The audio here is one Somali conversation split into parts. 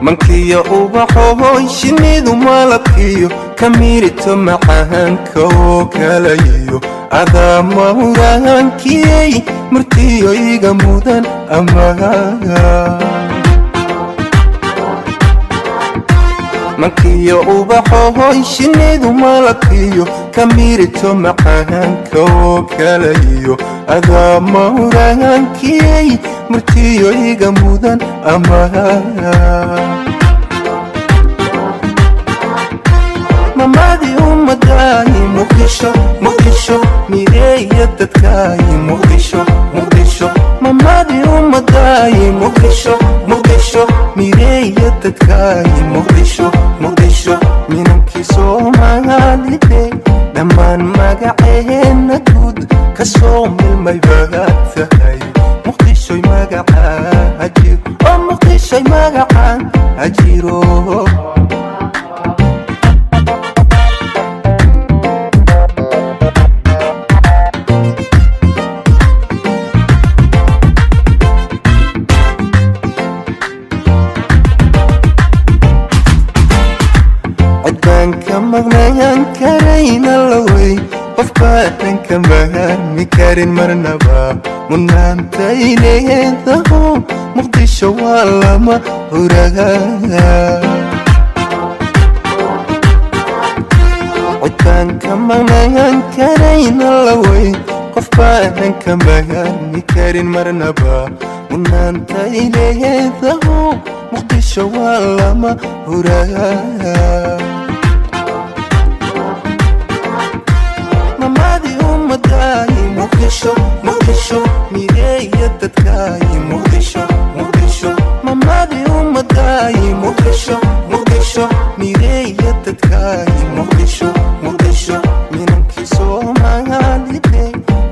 Mankiyo ubaxohoy, shinnidu malabkiyo ka miirito macaanka oo kalayiyo, adaa mawraankiyey murtiyo iga mudan amaga. Mankiyo ubaxohoy, shinnidu malabkiyo ka miirito macaanka oo kalayiyo, adaa mawraankiyey murtiyo iga mudan amaga. Mamadii ummadaay Muqdisho, Muqdisho, mideeya dadkaay Muqdisho, Muqdisho. Mamadii ummadaay Muqdisho, Muqdisho, mideeya dadkaay Muqdisho, Muqdisho. Minankii Soomaalide dhammaan magaceenna guud ka soo milmay baad tahay. Muqdishoy magacaa hajiro, oo Muqdishoy magacaa hajiro. Cidbaan ka maqnaan karayna lawey, qof baanan ka maarmi karin marnaba mudnaantay leedaho. Muqdisho waa lama huragaa. Cidbaan ka maqnaan karayna lawey, qof baanan ka maarmi karin marnaba mudnaantay leedaho. Muqdisho waa lama huragaa. Mamadii ummadaay Muqdisho, Muqdisho, mideeya dadkaay Muqdisho, Muqdisho. Mamadii ummadaay Muqdisho, Muqdisho, mideeya dadkaay Muqdisho, Muqdisho. Minankii Soomaalide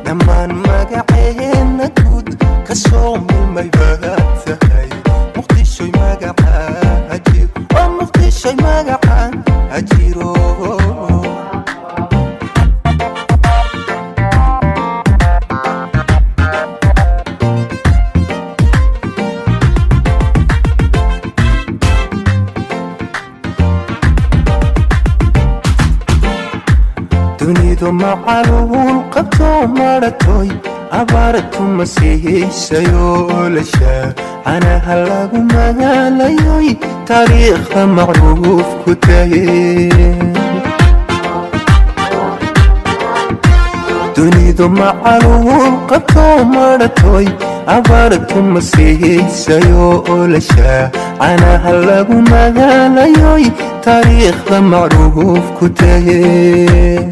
dhammaan magaceenna guud ka soo milmay baad tahay. Muqdishoy magacaa hajiro, oo Muqdishoy magacaa hajiro. Dunidu macaluul qabto maratoy, abaartu masiihiisayo, olasha canaha lagu magaalayoy, taariikhda macruuf ku tahay. Dunidu macaluul qabto maratoy, abaartu masiihiisayo, olasha canaha lagu magaalayoy, taariikhda macruuf ku tahay.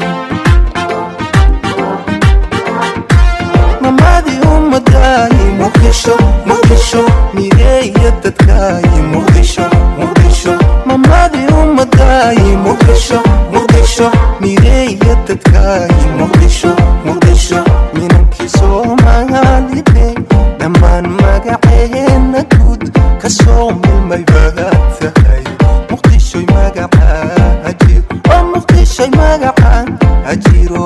Mamadii ummadaay Muqdisho, Muqdisho, mideeya dadkaay Muqdisho, Muqdisho. Mamadii ummadaay Muqdisho, Muqdisho, mideeya dadkaay Muqdisho, Muqdisho. Minankii Soomaalide dhammaan magaceenna guud ka soo milmay baad tahay. Muqdishoy magacaa hajiro, oo Muqdishoy magacaa hajiro.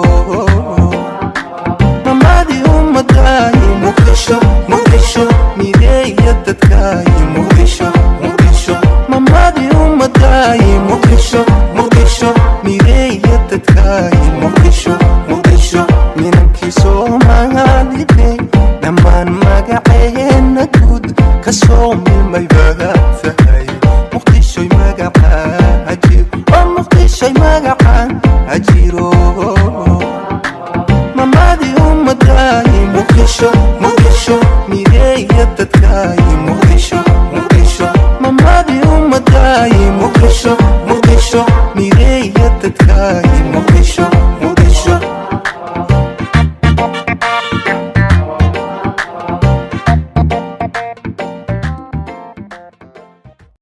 Mamadii ummadaay Muqdisho, Muqdisho, mideeya dadkaay Muqdisho, Muqdisho. Mamadii ummadaay Muqdisho, Muqdisho, mideeya dadkaay Muqdisho, Muqdisho. Minankii Soomaalide dhammaan magaceenna guud ka soo milmay baad tahay. Muqdishoy magacaa hajiro, oo Muqdishoy magacaa hajiro. Mamadii ummadaay Muqdisho, Muqdisho, mideeya dadkaay Muqdisho, Muqdisho. Mamadii ummadaay Muqdisho, Muqdisho, mideeya dadkaay.